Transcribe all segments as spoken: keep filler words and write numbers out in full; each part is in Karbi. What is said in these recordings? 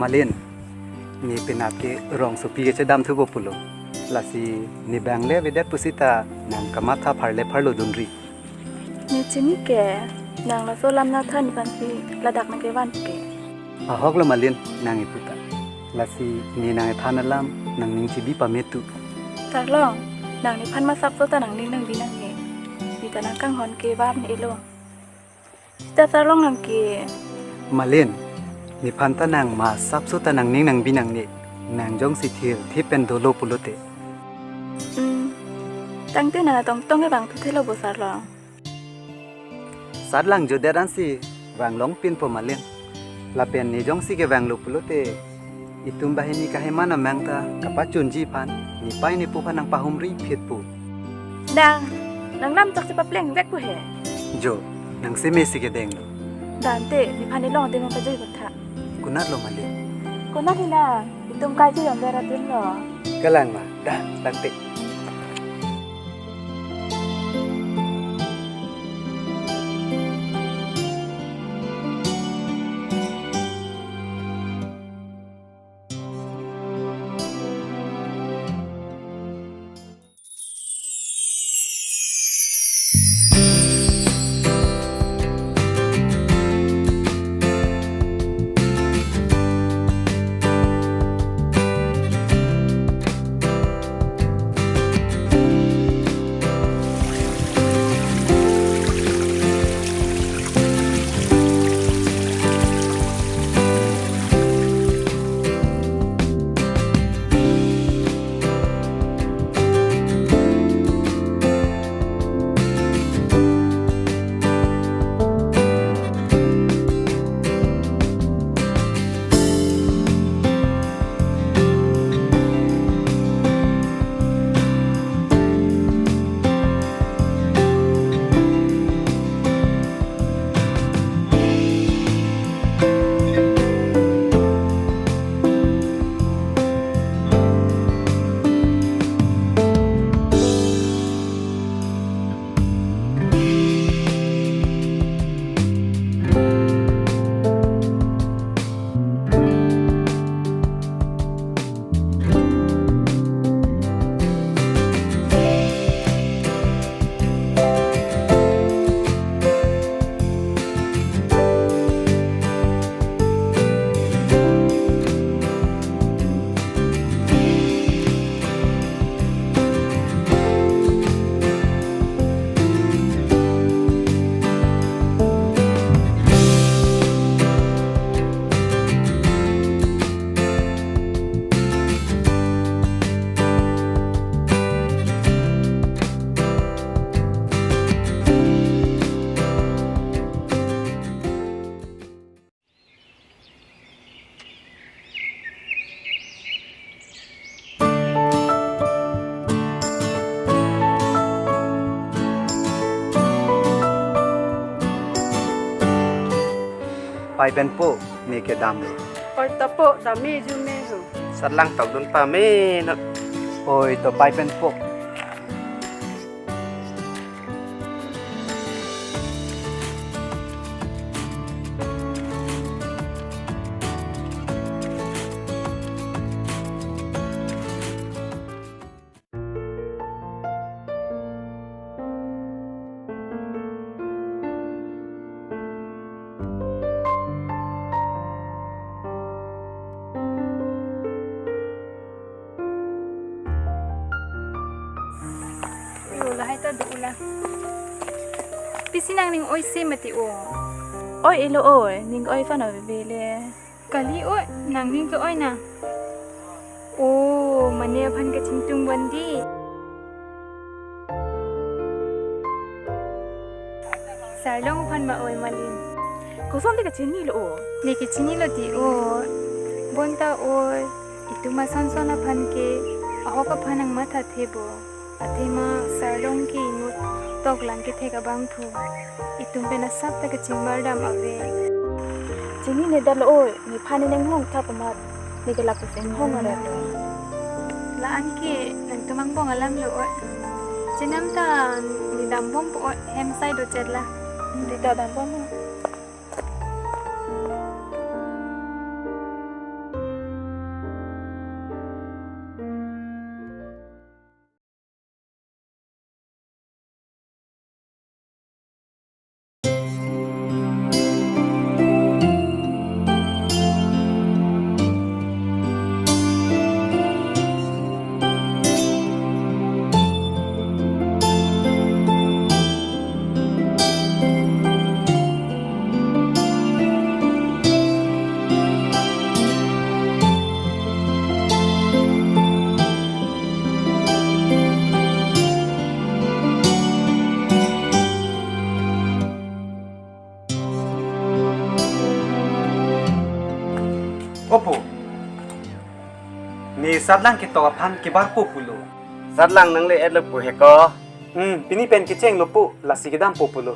Malin, ne penap ke rongsopi kechedam thupo pulo. Lasi ne bang le avedet pusita nang kamatha pharle pharlo dunri. Ne chini ke, nang laso alam nangthan aphansi ladak nangkevan ke. Ahok lo Malin, nang iputa. Lasi ne nang ethan alam nangning chibi pame tu. Sarlong, nang nephan ma asapso ta nangning nangbi nangne. Ne ta nangkanghon kevan elo. Sita Sarlong nang ke. Malin, nephan ta nang ma asapso ta nangning nangbi nangne. Nang jongsi thirthip pen dolo pulote. Hmm. Tangte nang atongtong ke vangthu thelo bo Sarlong. Sat lang jodet ansi vanglong pinpo Malin. Lapen ne jongsi kevanglo pulote, itum banghini kahemana mang ta kapachunji aphan, nepei nepo aphan nangpahumri phitpo. Nang, nang lam chokche papleng vekpo he. Jo, nang seme si kedenglo. Dante, nephan nelong adim nangpajoi kotha. Konatlo Malin? Konat hina, itum kaijoi amber adim lo. Kalang ma, dah, tangte. Pei pen po, ne kedamlo. Oi to po, dam me arjume ho. Sat lang tokdun pame non. Oi to pei pen po. Yo, lahai ta do la. Pisi nangning oi si mati o. Oi elo oi, ning oi ason avevele. Kali oi, nangning ke oi na. O, mane aphan kachingtung bandi. Sarlong aphan ma oi Malin. Kosonte kachinilo o. Ne kachinilo ti o. Bonta oi. Itum ason son aphan ke ahok aphan nangmathathe bo. Athema Sarlong ke inut toklang kethek abangphu. Itum pen asap ta kachingbar dam ave. Chinine detlo oi, nephan ne inghong thap amat, ne ke lapusi inghong aret. La-an ke nangtum angbong alam lo oi. Chenam ta ne dambompo oi, hem asai dochet la. Dei ta dambom ho. Opo. Ne satlang ketok aphan kebarpo pulo. Satlang nangle-etlo pu he ko. Hmm, pini pen kechenglo pu, lasi kedampo pulo.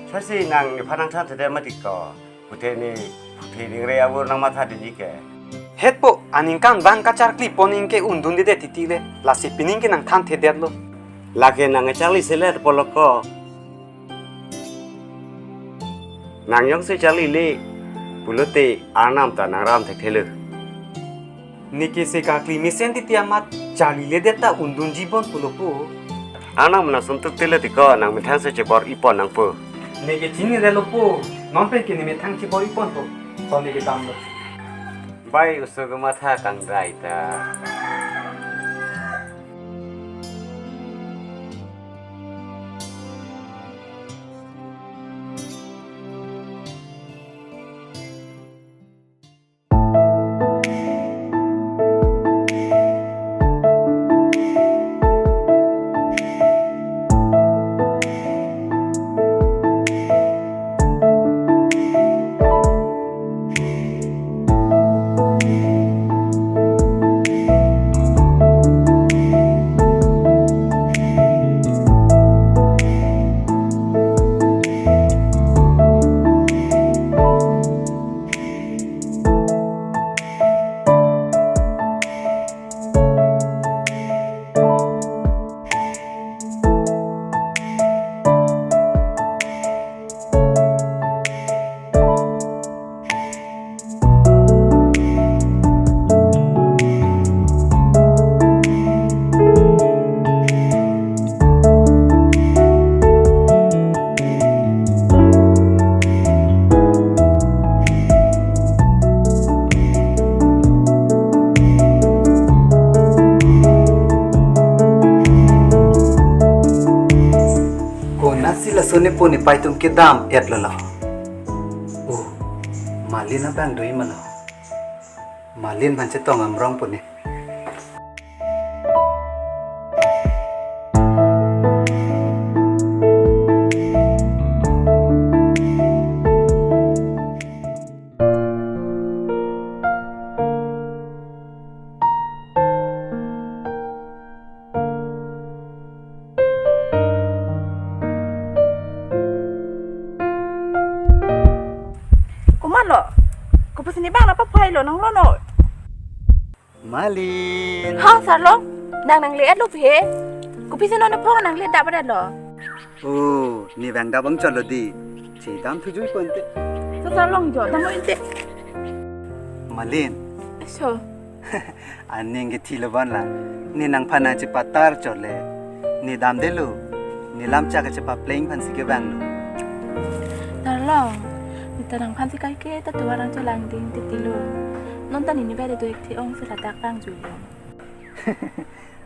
Sasi nang nephan nangthanthedet mati ko. Pute ne, pute ningre abur nangmatha diji ke. Hetpo, aningkan bang kacharkli pon ingke undundedet titi le, lasi pining ke nangthanthedetlo. Lake nang charli selet pulo ko. Nang jongsi charlile pulote Arnam ta nangram thekthelo. Neke se karkli mesen titi amat charliledet ta undunji bon pulo pu. Arnam nang sumtuk tele tiko nang methang se chebor-ipon nangpo. Neke chinidetlo pu. Non pen ke ne methang chebor-iponpo. To neke damlo. Bai usu kematha kangdrai ta. Konatsi laso nepo nepei atum kedam-etlo lo. Oh, Malin abang do-i ma lo. Malin aphan chetong amrong pone. Komatlo? Kopusi ne bang nangpaphailo nanglo non? Malin. Ha, Sarlong? Nang nangle-etlo he? Kopisi non nephong nangle dap-etlo? Oh, ne bang dap-ang chotlo di. Chedam thujuipo ante. So Sarlong jo, dam-o ante. Malin. So. Aning kethilo bon la. Ne nangphan nangchepatar chot le. Ne damdetlo. Ne lamchak kachepapleng aphansi kevanglo. Sarlong. Ne ta nangphansi kaike ta tovar nangchelangding titilo. Non ta nini bere do-ik the-ongsi ladak vangjuilo.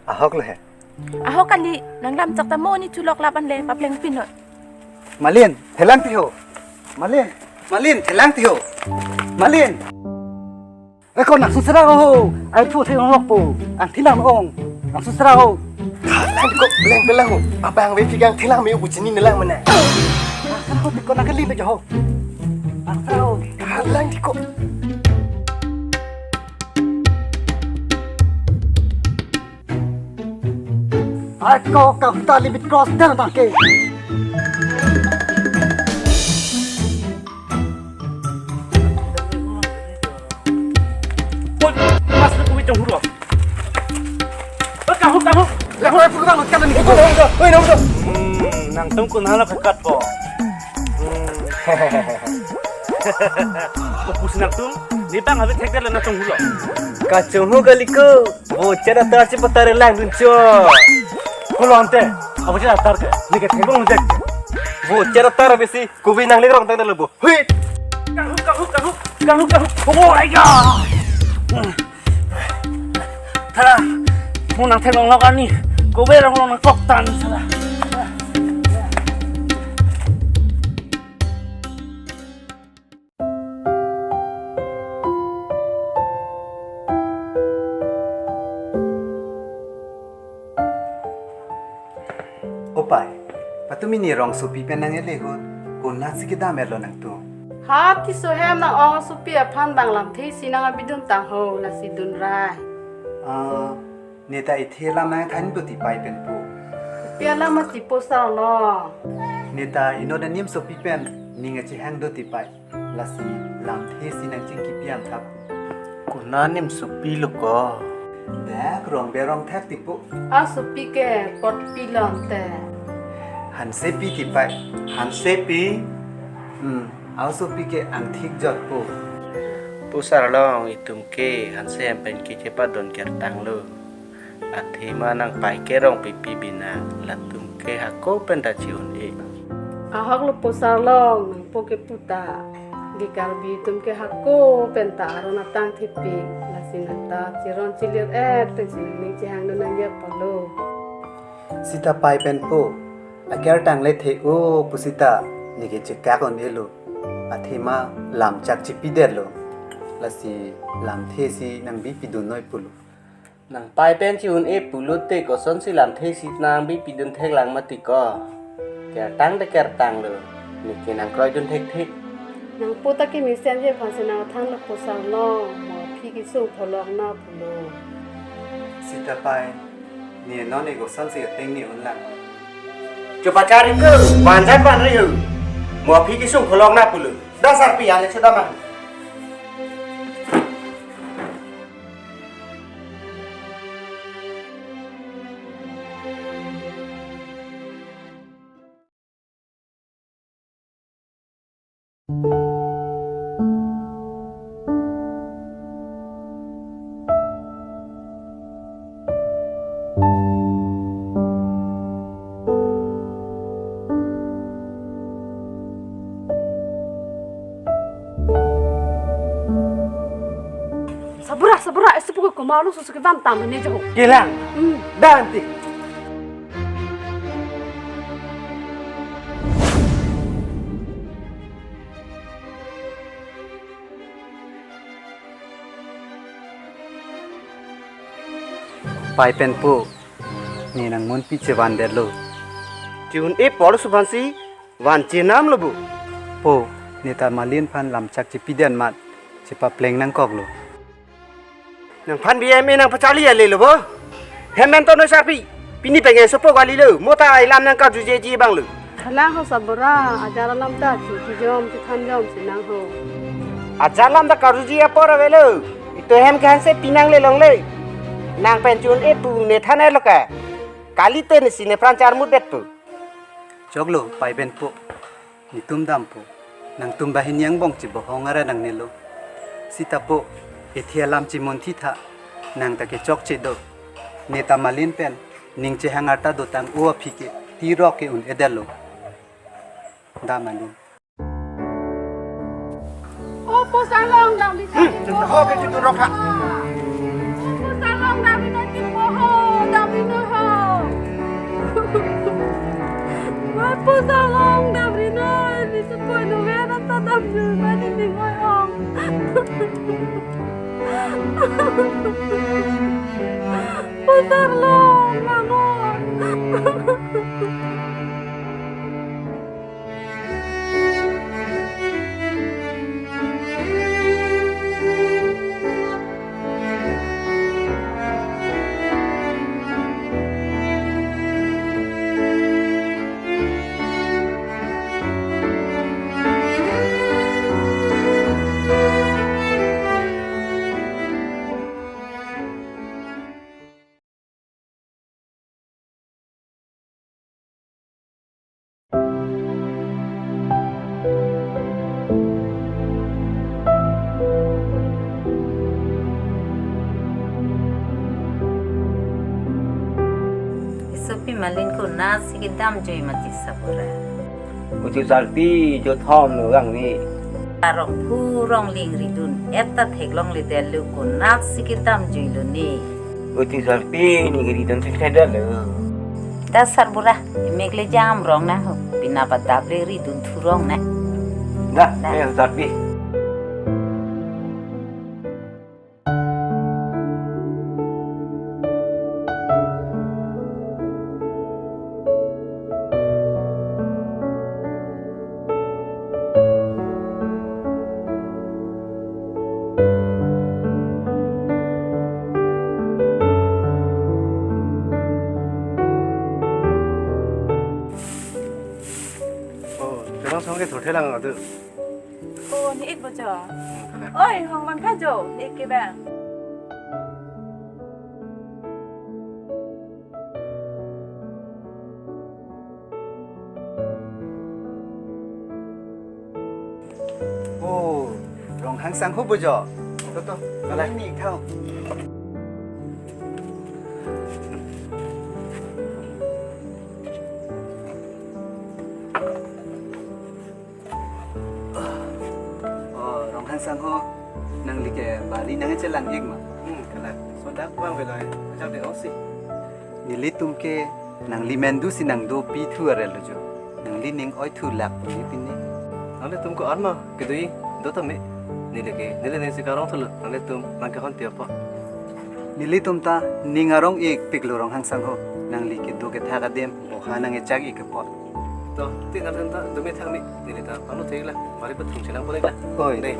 Ahoklo he. Ahok kali, nang lamchak ta mo ni chulok lap anle, papleng pinon. Malin, thelang ti ho. Malin, Malin, thelang ti ho. Malin. Eh, ko nang susra ho. Ai phu the ong lok po. Ang thelang ong. Nang susra ho. Thelang ko, pleng thelang ho. Abang ve pigang thelang me ko chini nelang mena. Nang susra ho, ko nang kali le ho. Nang susra ho. Thelang ti ko. Ako kafta limit cross del bangke. Pon, mas na kumi tong hurwa. Kahu, kahu. Kahu, aku kahu, kahu ni. Oi, nang, nang. Hmm, nangtum kun hala kakat po. Hmm. Kopusi nangtum, ne bang ave thekdet le nangchonghulo. Kachonghu kali ko. Voucher atar chepatar langdun chot. Kolo ante, abo voucher atar ke, neke thek-ong jek. Voucher atar besi, kopi nang le rong tang dalo bo. Hui. Kahu, kahu, kahu, kahu, kahu. Oh my God. Tara, mo nang thek-ong lok ani. Kopi rong long nangkok tan sala. Opai, patumi ne rongsopi pen nang-ele ahut, konatsi kedam-etlo nangtum? Ha, Tisso hem nang-ong asopi aphan bang lamthe isi nang-abidun tang ho, lasi dunrai. Ah, neta ethe alam nangthan do ti pai pen po. Pi alam mati po sar lo. Neta inut anim asopi pen ning kachehang do ti pai. Lasi lamthe isi nangchingkipi amthap. Konat anim asopi lo ko? Dak Rongbe Rongthek ti po. Asopi ke potpi lonte. Hansepi ti pai. Hansepi? Hmm, asopi ke angthik jot po. Po sar long, itum ke Hanse hem pen ke chepadon kertang lo. Athema nang pai ke Rongpipi bina, latum ke hako pen ta chi-un-e. Ahok lo po sar long, nangpo ke puta. Ke Karbi atum ke hako pen ta aron atang thepik, lasi nangta chiron chilir et pensi nangning chehang do nang ya palo. Sita pai pen po, aker tang le the-o pu sita, neke chekak un-e lo. Athema lamchak chipidet lo. Lasi lamthe isi nangbipi dun noi pulo. Nang pai pen chi-un-e pulote kosonsi lamthe isi nangbipi dun thek lang mati ko? Kertang de kertang lo. Neke nangkroi dun thekthe. Nangpo ta kemesen je aphansi nangthan lo po sar long. Mo aphi kesung pholok na pulo. Sita pai, ne non e kosonsi ateng ne un lang. Chupachari ko, banjat banri ho. Mo aphi kesung pholok na pulo. Da sarpi ale sudah mah. Sabura, sabura, isi puke komat lo susu ke van tam ne jo. Kelang. Hmm. Danti. Pai pen po, ne nangmunpi chevandet lo. Chi-un-e pol subhansi, van chenam lo bu. Po, neta Malin aphan lamchak chipidet mat, chepapleng nangkok lo. Nangphan B M A nangpacharli ale lo bo. Hem pen to noi sarpi. Pini pengen sopo kali lo. Mo ta ilam nangkarjujeji abang lo. Hala ho sabura, ajar alam ta chingki jom, chithan jom si nang ho. Ajar alam ta karjuji apor ave lo. Ito hem ke Hanse pinang le longle. Nang pen chi-un-e pu ne than lo ka. Kalite ne si nepran charmut det pu. Choklo, pai pen po. Netum dampo. Nangtum banghini angbong chibohong ara nangnelo. Sita po, ethe alam chimunthi tha. Nang ta ke chokche do. Neta Malin pen, ning chehang arta dotang-o aphi ke, tirok ke un-edet lo. Da Malin. O po sar long, dam ri noi ti po. Ho ke chutu rok ha. O po sar long, dam ri noi ti po ho, dam ri noi ho. O po sar long, dam ri noi, ni si po no ve na ta dam ri noi ni ni ngoi ong. Po sar long, mano. Isopi Malin konatsi kedam joi mati sabura. Utu sarpi jo thom no gang ni. Arong phu rong ling ridun eta theklong le delu konatsi kedam joi lo ni. Uti sarpi ni giri don sik thedar lo. Da sarbura, emek le jam rong na ho. Pina padap le ridun thurong na. Da, da. Eh, sarpi. Tang adu. Oh, ne-ik bo jo. Hmm, kalang. Oi, hong mang tha jo, ne-ik ke bang. Oh, Ronghang sangho bo jo. To, to, kalang. Ne-ik tha. Oh, Ronghang sangho, nangli ke bari nangchelang-ik ma? Hmm, kalang. Sodak bang veloi, ajak de osi. Nelitum ke nangli mendu si nangdopi thu arel lo jo. Nangli ning oi thu lak puni pini. Nanglitum ko arma kedo-i do tame. Neli ke, neli ning si karong thulo. Nanglitum nangkehon pi apot. Nelitum ta ning arong-ikpik lo Ronghang sangho. Nangli kedo kethak adim, boha nangkechak-ik apot. To, ti nanglitum ta dumi thang ni, neli ta panu thek la, mari pathum chenang pon-ik la. Oi. Dei.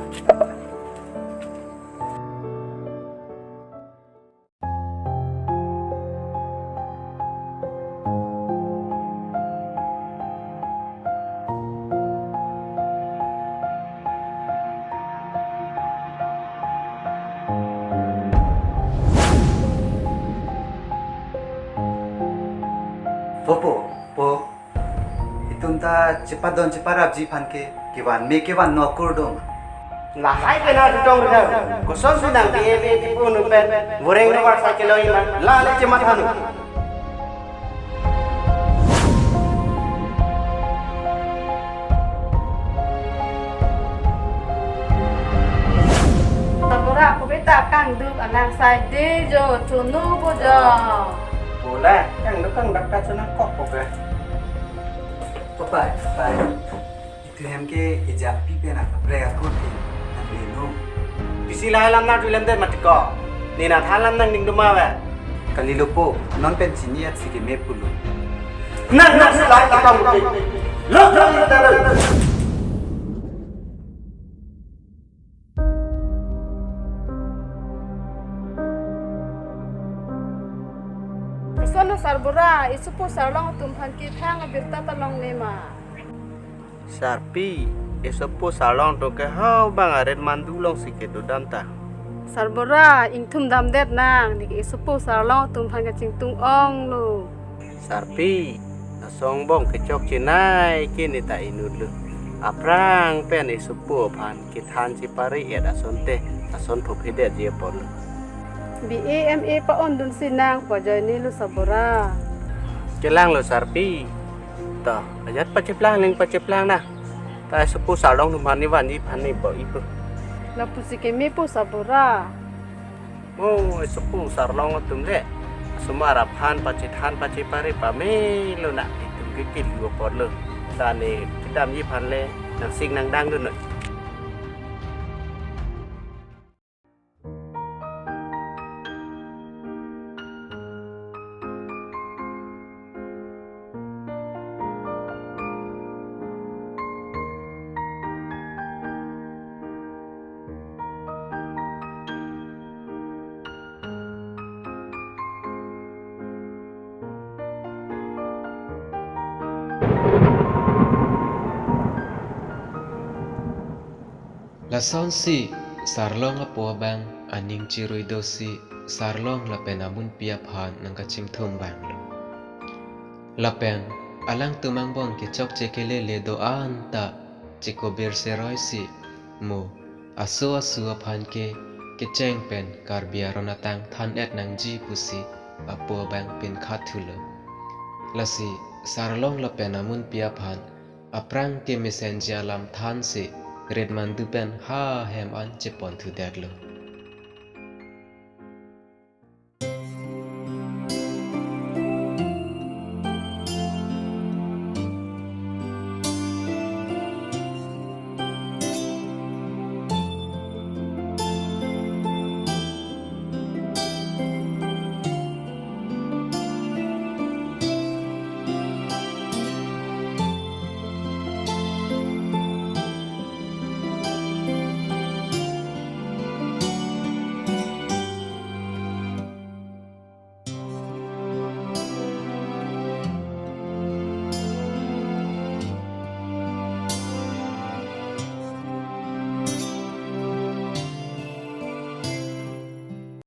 Po, po, po. Itum ta chepadon cheparapji aphan ke kevan me kevan nokur dong. Lahai pen arjutong rihang. Kosonsi nang B A B A P pu nu pen voreng no varsa keloi ma. La le chematha nu. Sarbura, kopita kangduk alang sai de jo, chunu bo jo. Bola, kangduk kangdak ta chunang kok po ke. Papai, papai. Itum hem ke ejang pi pen akaprek akur ke nangleno. Pisi lahai lam nang tuilem det mati ko. Ne nathan lam nangning doma ve. Kalilo po, non pen chini at si keme pulo. Nang nang si lahai ta kangduk ke. Lo lo lo lo. Kosonlo Sarbura, isopo sarlong atum aphan ke thang abirta ta longle ma? Sarpi, isopo sarlong atum ke hau bang arit mandu along si kedo dam ta. Sarbura, ingthum damdet nang, neke isopo sarlong atum aphan kachingtung onglo. Sarpi, laso angbong kechok chenei ke ne ta inutlo. Aphrang pen isopo aphan kethan chepare-et asonte, ason phophedet ji apotlo. B A M A pa-ondun si nang pajoine lo Sarbura. Kelanglo Sarpi. To, ajat pacheplang ling pacheplang na. Ta isopo sarlong atum aphan ne vanji aphan ne bo-i po. Lapusi keme po Sarbura. Mo, isopo sarlong atum le. Asomar aphan pachethan pachepare pamelo na, itum ke kelu apotlo. Ta ne kedamji aphan le nangsing nangdang dun noi. Lasonsi sarlong apo abang aning chirui dosi sarlong lapen amunpi aphan nangkachingthum abang lo. Lapen alangtum angbong kechokche kelele do-an ta chikobir seroi si mo aso asu aphan ke kecheng pen Karbi aron atang than-et nangji pusi apo abang pinkhat thulo. Lasi sarlong lapen amunpi aphan aphrang kemesenji alam thansi rit mandu pen ha hem an chepon thudetlo.